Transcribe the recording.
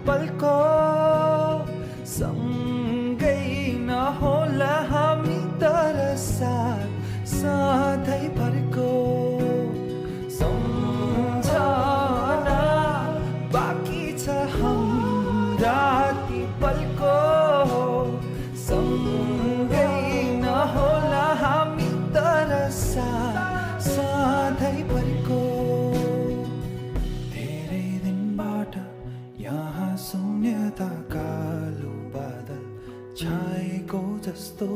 पलको सँगै नहोला हामी तर साथ सधैँभरको सम्झना बाँकी छ हाम्रा ती पलको सँगै नहोला हामी तर साथ सधैँभरको धेरै दिनबाट यहाँ शून्यता कालो बादल छाएको जस्तो